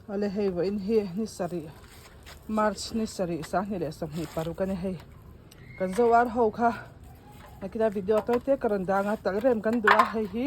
Awle hei vawiin hi ni sarih March ni sarih sanghnih leh 26 a ni hei. Kan zo ar ho kha nakina video tawi te ka rawn dang a talh rem kan duh a hei hi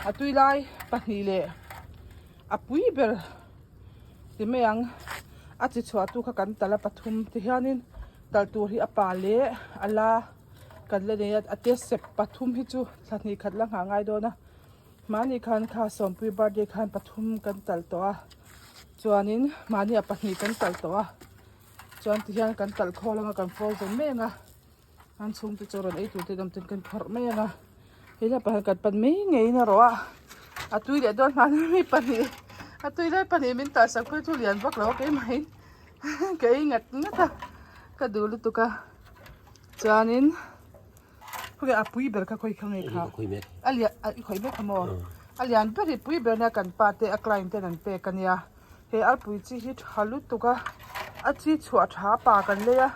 a tui lai pahnih leh a pui ber ti mai ang a chi chhuah tu kha kan talh a pathum ti hianin talh tur hi a pa leh a la kan la nei a a te sep pathum hi chu thla hnih khat la nghah ngai dawn a mahni khan kha sawmpui birthday khan pathum kan talh tawh a chuanin mahni a pahnih kan talh tawh a. Chuan tihian kan talh khawl anga kan frozen mai anga an chhungte chu rawn ei tur te dam ten kan phawrh mai anga hei lamah hian kan pan mai ngeiin a rawh a a tui leh dawn hman mi pahnih a tui lai pahnih min tah sak phei chu lian vak lo a keimah in ka ei ngat ngat a ka duh lutuk a chuanin khawnge a pui ber kha khawi kha nge kha a lian i khawih mek a maw a lian ber hi pui ber nia kan pa te a client ten an pek ania. He arpui chi hi tha lutuk a, a chi chhuah tha pa kan lei a,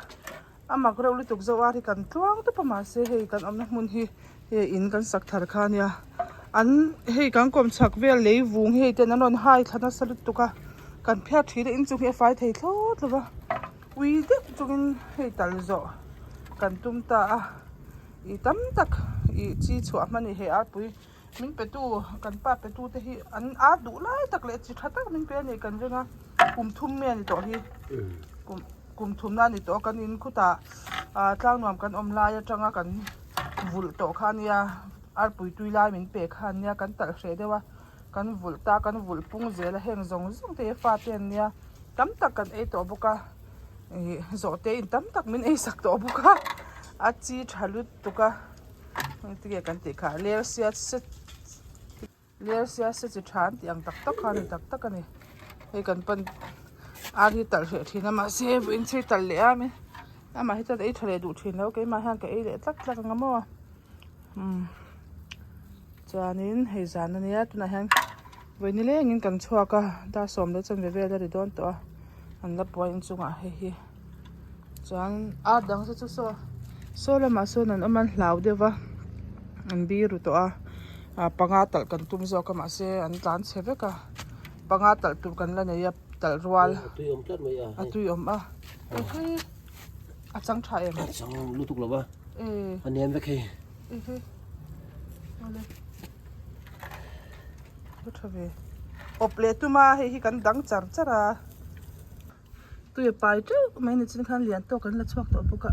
a mak reuh lutuk zo ar hi kan tluang tawp a mahse hei kan awmna hmun hi hei in kan sak thar kha ania an hei kan kawm chhak vel lei vung hei ten an rawn hai thla nasa lutuk a kan phiat thin a inchung hi a fai thei thlawt lo va ui deuh chungin hei tal zawh kan tum ta a ih tam tak ih chi chhuah hman a ni he arpui. Min petu kan pa petu te hi an ar duh lai tak leh chi tha tak min pe a ni kan ring a kum thum nge ni tawh hi kum kum thum na ni tawh kan in khutah ah tlang nuam kan awm lai atanga kan vulh tawh kha ania arpui tui lai min pe kha ania kan talh hreh deuh a kan vulh ta kan vulh pung zel a heng zawng zawng te hi fa te an nia tam tak kan ei tawh bawk a ih zawhte in tam tak min ei sak tawh bawk a a chi tha lutuk a. Engtin kan tih kha lersia se lersia se chi tha an tih ang tak tak kha a ni tak tak a ni hei kan pan ar hi talh hreh thin a mahse vawiin chei talh leh a mi amah hi chuan ei tha leh duh thin lo keimah hian ka ei leh tlak tlak ang a maw umm chuanin hei zan a nia tunah hian vawi nilengin kan chhuak a dar sawm leh chanve vel a ri dawn tawh a an la buai inchungah hei hi. Chuan ar dang te chu saw saw lamah sawn an awm a an hlau deuh va an biru tawh a ah panga talh kan tum zawk a mahse an tlan chhe vek a panga talh tur kan la nei a talh rual a tui awm tlat mai a a tui awm a hei a chang tha em a chang lutuk lo va e a nem vek hei e hei awle a tha ve awp leh tum a hei hi kan dang char char a. Tui a pai teuh mai ni chin khan lian tawk an la chhuak tawh bawk a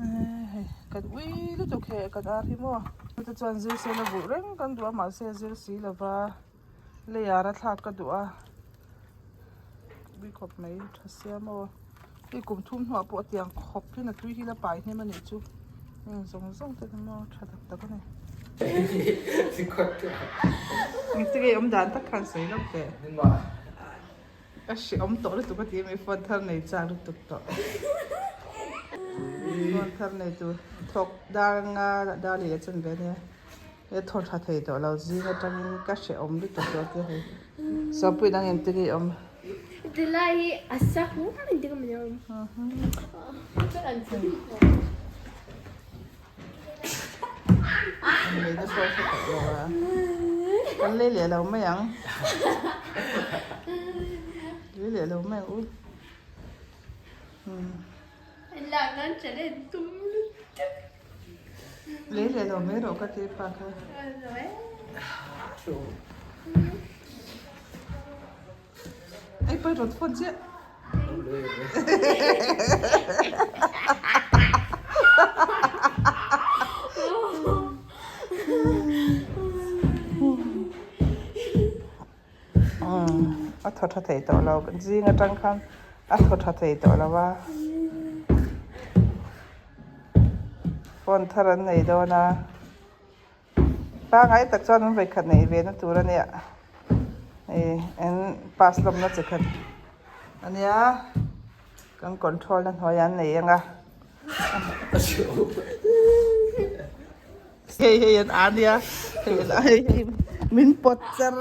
ehh hei kan ui lutuk he kan ar hi maw te chuan zir sen a vulh reng kan duh a mahse a zir si lova leiar a thlak ka duh a ui khawp mai tha sia maw hei kum thum hnuah pawh tiang khawp hian a tui hi la pai hnem a nih chu heng zawng zawng te hi maw tha tak tak a ni. Engtin nge awm dan tak khan sawi lawk teh. Ka hrehawm tawh lutuk a ti a mi phone thar nei chak lutuk tawh. Phone thar nei tur thawk dar anga dar leh a chan ve ania. He thaw tha thei tawh lo zing atangin ka hrehawm lutuk tawh a ti a hei. Sawmpuiin ang engtin nge i awm? Tilai hi a sa hum engtin nge maw ni a awm? Kan lei leh lo mai ang lei leh lo mai ang u lei leh lo mai rawh ka ti pa kha Ei pawh i rawn phone chiah. A thaw tha thei tawh lo zing atang khan a thaw tha thei tawh lo a phone thar an nei dawn a. Pangai tak chuan an vawikhat neih ve na tur a nia ih an pass lawmna chi khat a nia kan control na hnuaiah an nei ang a hei hei an a nia hei an a hei hei min pawt char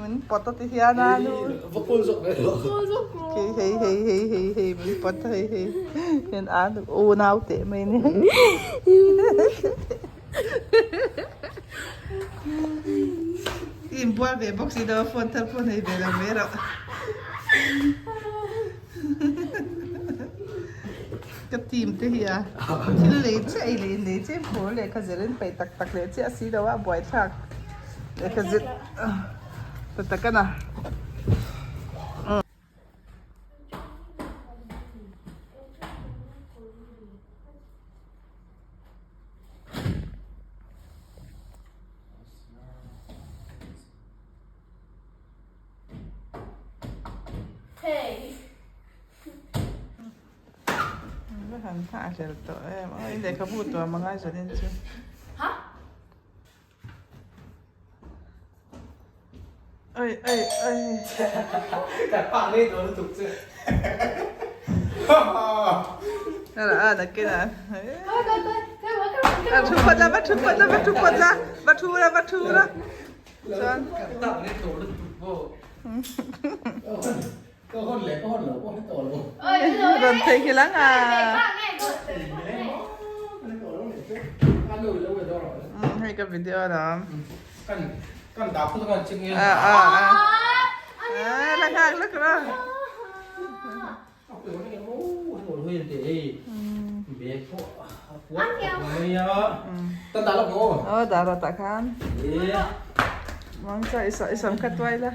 min pawt a ti hian a nu hei hei hei hei hei hei min pawt a hei hei an a nu unau teh mai a ni. I inbual ve bawk si lo a phone thar pawh nei ve lo mai rauh. Ka team te hi a thil lei chiah ei lei nei chiah phur lehkha zir in peih tak tak leh chiah si lo a buaithlak lehkha zir ta tak a na. Va han nghah hlel tawh em aw i lehkhabu tuam a ngai zanin chu. Oi oi oi. A nakin a. A thu phawt la va thu phawt la va thu phawt la va thu la va thu la. Chuan. Rawn thei khi lang a. Hei ka video alawm. A a a. La nghak lawk rawh. Aw dah rawh tah khan. Mangcha i sam kha tuai la.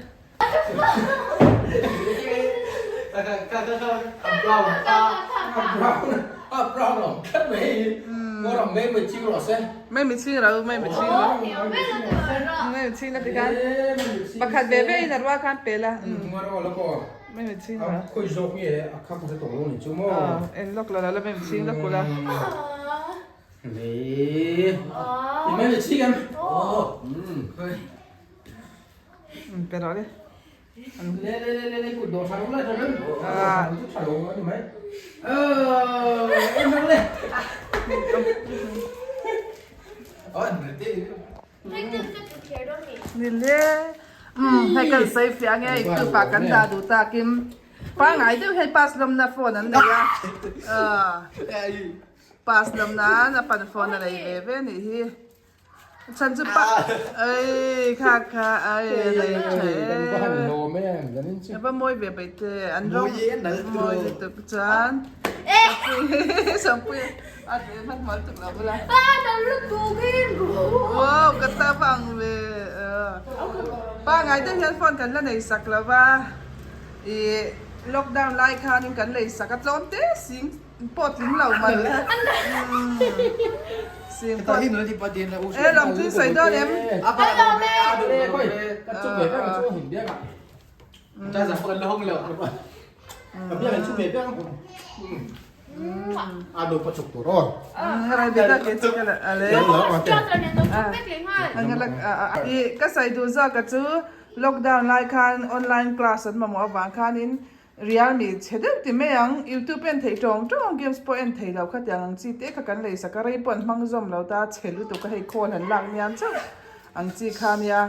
Mai mi ching ro mai mi ching ro mai mi ching la ti khan pakhat ve ve in a rual khan pe la mai mi ching ro en lawk la la mai mi ching lawk ula. Pe rawh le. Le le le le le kut dawh tha lo lai tha lo. Ah. Tha lo ani mai. Eh em le. Ôi, te. Ni le. Um, hei kan sawi fiah nge i tu pa kan dah duh takin pangngai deuh hian pass lawmna phone an nei a. Ah. Pass lawmna a pan phone a nei ve ve anih hi. Chan chu pa ei kha kha ei nei tha e. Ava mawi ve bai te an rawng mawi lutuk chuan Sawmpuia a te hman hmual tuk lo bula. Wow ka ta vang ve pangai deuh hian phone kan la nei sak lo va i lockdown lai khanin kan lei sak a tlawm te sing Pawh tling lo mai kha. Sing pawh. E lam chu sawi dawn em? Ka sawi duh zawk a chu lockdown lai khan online class an mamawh avang khanin Realme chhe deuh ti mai ang, youtube en theih tawng tawng games pawh en thei lo khatiang ang chi te kha kan lei sak a, rei pawh an hmang zawm lo ta, chhe lutuk a hei call han lak nian chauh ang chi kha nia.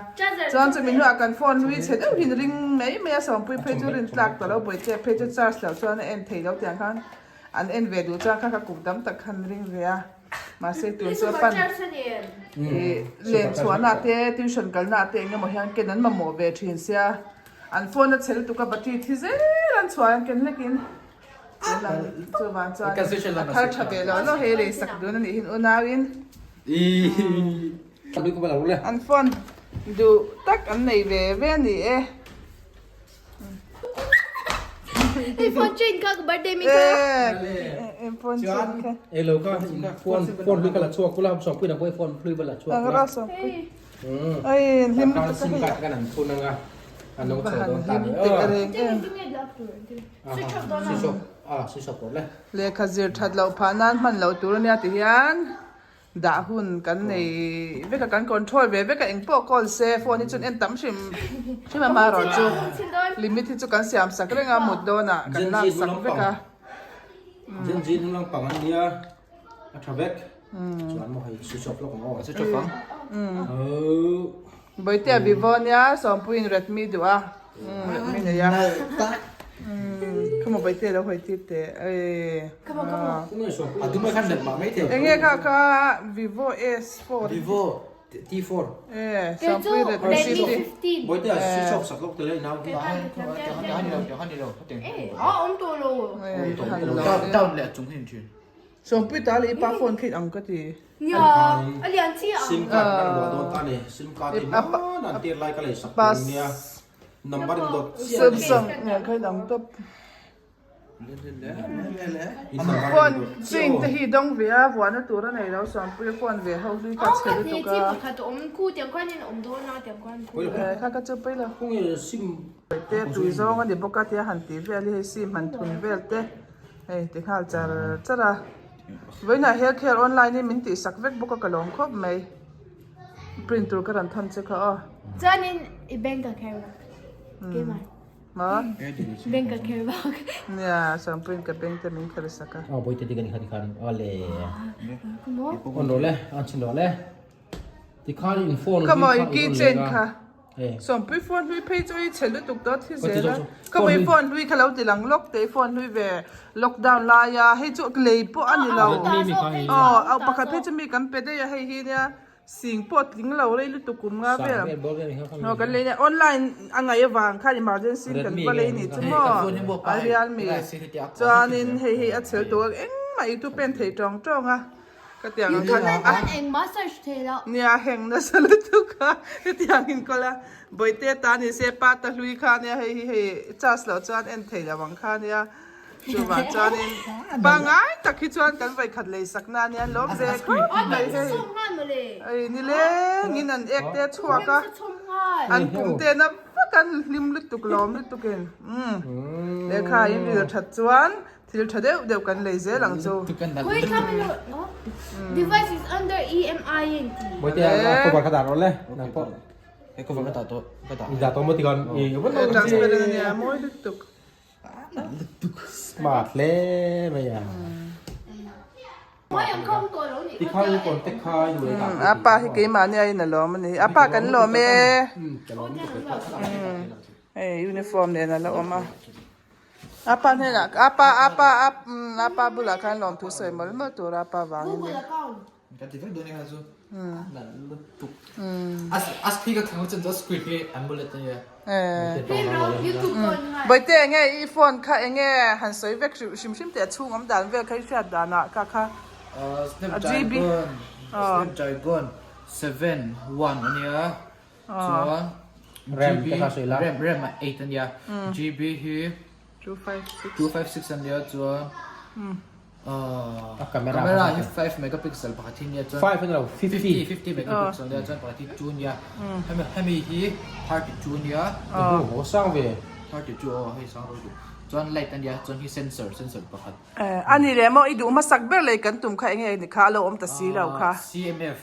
Chuan chumi hnuah kan phone hlui chhe deuh hin ring mai mai a, Sawmpui phei chu rin tlak ta lo, Bawihte phei chu charge loh chuan a en thei lo tiang khan an en ve duh chuan kha kha kum tam tak khan ring ve a, mahse tun chu a pan ih len chhuahna te tuition kalna te eng emaw hian ken an mamawh ve thin sia. An phone a chhe lutuk a battery thi zel an chhuah an ken hlek in chuvang chuan a thar tha ve lo lo hei lei sak dun a nih hin unau in an phone duh tak an nei ve ve a ni e. Ai hlim lutuk a hei. Va han hlim teh reng em. Lehkha zir that loh phah nan hman loh tur ania ti hian dah hun kan nei vek a kan control ve vek a engpawh call se phone hi chuan en tam hrim hrim a amaherawhchu limit hi chu kan siam sak reng a mut dawnah kan lak sak vek a. A tha vek. Chuan maw hei switch off lawk ang aw. Switch off ang. Bawihtea Vivo nia Sawmpuiin Redmi duh a. Redmi nei a. Come on Bawihtea lo hawi tir teh. Come on come on. A dum khan let mah mai thei. Enge kha kha Vivo S4. Vivo. T4. E, Kei chu Sangpui Redmi Redmi 15. 15. Bawihte a switch off sak lawk tele nau hi. A awm tawh lo. E, tawh han lo. lo. Down down leh a chung hi an thin. Sangpui ta leh i pa phone khi ang ka ti. Nia, a lian chiah ang. Sim card kan luah dawn ta ni. Sim card hi hman an tir lai ka lei sak tur nia. Number in dawt chiah a ni. Samsung nen khan ang tawp. Phone ching te hi dawng ve a, vuahna tur a nei lo, Sawmpuia phone ve ho hlui kha chhe lutuk a. Eh kha ka chu pawi lo. Te tui zawng a ni bawk a tia han tih vel hi hei sim han thun vel te hei ti nghal char char a. Vawiinah health care online hi min tihsak vek bawk a ka lawm khawp mai. Print tur ka rawn thawn che kha aw. Chuanin i bank a kher bawk. Keimah. Ma? Bank a kher bawk. Nia, Sangpuiin ka bank te min kher sak a. Aw bawihte dik a ni kha tikhan aw le. Maw? On rawh le, an chhin rawh le. Tikhan in phone Ka maw i keychain kha. Sawmpui phone hlui phei chu i chhe lutuk dawt hi zel a. Ka maw i phone hlui kha lo ti lang lawk teh i phone hlui ve lockdown lai a hei chu lei pawh a ni lo. Aw pakhat phei chu mi kan pe daih a hei hi nia Sing pawh tling lo rei lutuk kum nga vel aw kan lei nia online a ngaih avang khan emergency in kan va lei nih chu maw a realme chuanin hei hi a chhel tur engmah youtube pen thei tawng tawng a ka tiang ang khan youtube khan engmah search thei lo nia heng nasa lutuk a hetiang in kawl a bawihte ta ni se pa ta hlui kha nia hei hi hei charge loh chuan en thei lo ang kha nia. Chuvang chuanin pangai tak hi chuan kan vawikhat lei sakna a nia lawm ve khawp mai hei. Ei nilengin an ek te a chhuak a, an pum te na vak an hlim lutuk lawm lutuk in umm lehkha in ril that chuan thil tha deuh deuh kan lei zel ang chu. Transparent a nia mawi lutuk. Smart hle mai a. Tikha i contact kha i duh leh dah. Apa hi keimahni a in a lawm a ni. Apa kan lawm e. Hei uniform nen a la awm a. Apa hnenah apa apa apa bulah khan lawm thu sawi mawlh mawlh tur a apa vangin. Kan ti vek dawn e kha chu. Nalh lutuk. A screen ka thlang chan chu a screen hi AMOLED a nia. Bawihte enge i phone kha enge han sawi vek hrim hrim teh a chhung awm dan vel kha i hriat danah ka kha. Snapdragon Snapdragon 7 1 a nia. Chuan RAM te kha sawi la. RAM RAM a 8 a nia. GB hi 256 a nia chuan A camera camera hi 5 megapixel pakhat hi nia chuan 5 a ni lo 50 50 megapixel nia chuan pakhat hi 2 nia. Hemi hemi hi 32 nia. Aw sang ve. 32 aw hei sang ro duh. Chuan light a nia chuan hi sensor sensor pakhat. A ni leh maw i duh hmasak ber lei kan tum kha enge ni kha a lo awm ta si lo kha. CMF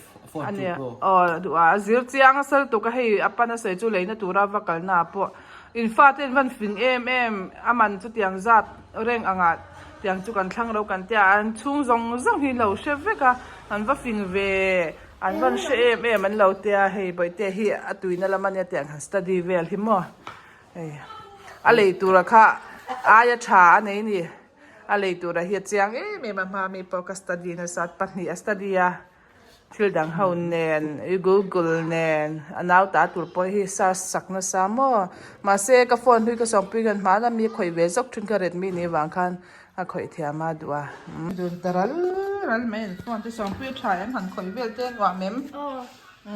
A nia aw duh a zir chiang a sal tuk a hei a pan a sawi chu leina tura va kalna ah pawh in fate an van fing em em a man chu tiang zat reng angah tiang chu kan thlang ro kan tia an chhung zawng zawng hi lo hre vek a an va fing ve an van hre em em an lo tia hei bawihte hi a tuina lam a nia tiang han study vel hi maw hei a lei tura kha aia tha a nei ni a lei tura hi a chiang em em a hma mi pawh ka study nasa pahnih a study a. Thil dang ho nen, i google nen, a nau ta tur pawh hi search sak nasa maw? Mahse ka phone hlui ka sawmpui hian hmana mi khawih ve zawk thin kha Redmi nih vang khan a khawih thiam a duh a. Dun ta ral ral mai an phone te sawmpui a tha em han khawih vel te a nuam em?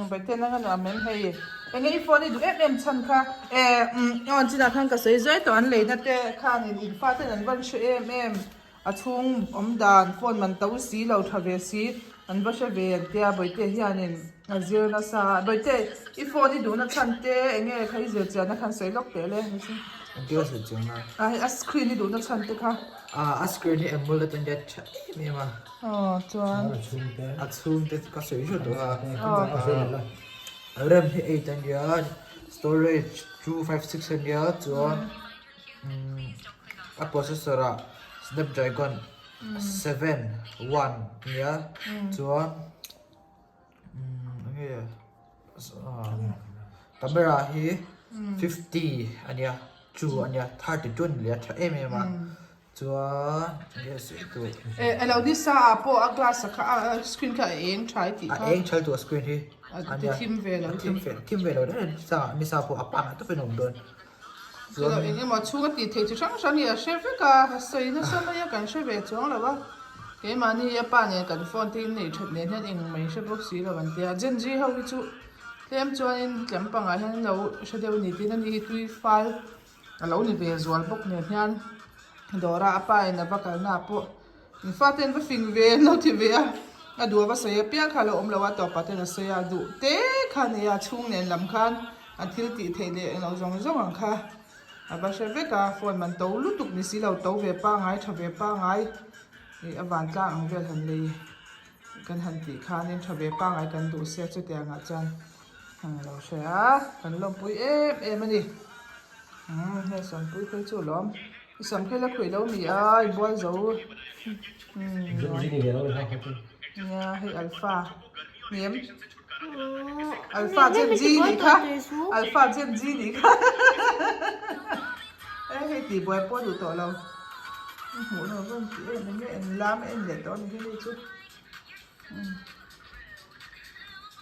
Bawihtei nang a nuam em hei? Enge i phone i duh em em chhan kha eh aw an chinah khan ka sawi zai tawh an leina te khanin in fa ten an van hre em em. A chhung awm dan phone man to si lo tha ve si an va hre ve an tia Bawihte hianin a zir nasa a Bawihte i phone i duhna chhan te enge kha i zir chianna khan sawi lawk teh le ni chu. Engti ka sawi chiang a? A hei a screen i duhna chhan te kha. A a screen hi AMOLED a nia tha em em a. Aw chuan. A chhung te. A chhung te ka sawi hriat tawh a. Aw. RAM hi 8 a nia storage 256 a nia chuan. A processor ah Snapdragon 7 1 nia chuan enge camera hi 50 ania 2 ania 32 ani leh a tha em em a chuan enge sawi tur Eh alo ni sa ah pawh a glass a kha a screen kha a eng tha i tih kha a eng tha lutuk a screen hi. A ti thim ve lo. Thim ve thim ve lo reng sa ni sa pawh a pangngai tawpin a awm dawn. Chuan eng emaw chhunga tih theih chi hrang hrang hi a hre vek a, a sawi nasa mai a kan hre ve chuang lo a. Keimahni a pa nen kan phone te in neih that nen hian eng mai hre bawk si lo an tia. Gen Z ho hi chu tlem chuanin tlem pangah hian an lo hre deuh a ni tiin ani hi tui fal a lo ni ve zual bawk nen hian dawra a pa in a va kalna ah pawh In fate an va fing ve an lo ti ve a, a duh a va sawi apiang kha a lo awm lo a, tawpah ten a sawi a, duh te kha a nei a, chhung nen lam khan a thil tih theih leh englo zawng zawng ang kha a va hre vek a, phone man to lutuk ni si lo, to ve pangai tha ve pangai ih a vantlang ang vel han lei kan han tih khanin tha ve pangai kan duh sia chutiang ah chuan a lo hre a, kan lawmpui em em a ni. Umm hei sampui phei chu lawm i sam phei la khuih lo mi a i bual zo nia hei alpha hniam alpha gen z nih kha alpha gen z nih kha e hei tih buai pawh duh tawh lo hmuh nawm rawn tih em em en lam en leh tawh a ni hi hei chu.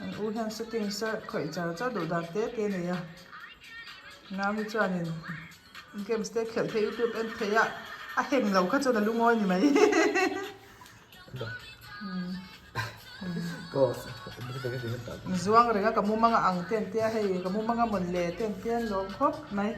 An u hian settings a khawih char char duh dan te te a nei a nau hi chuanin games te khelh theih youtube en theih a a heng lo kha chuan a lungawi ni mai zuang reng a ka mumanga ang te an tia hei ka mumanga mawn le te an tia an lawm khawp mai.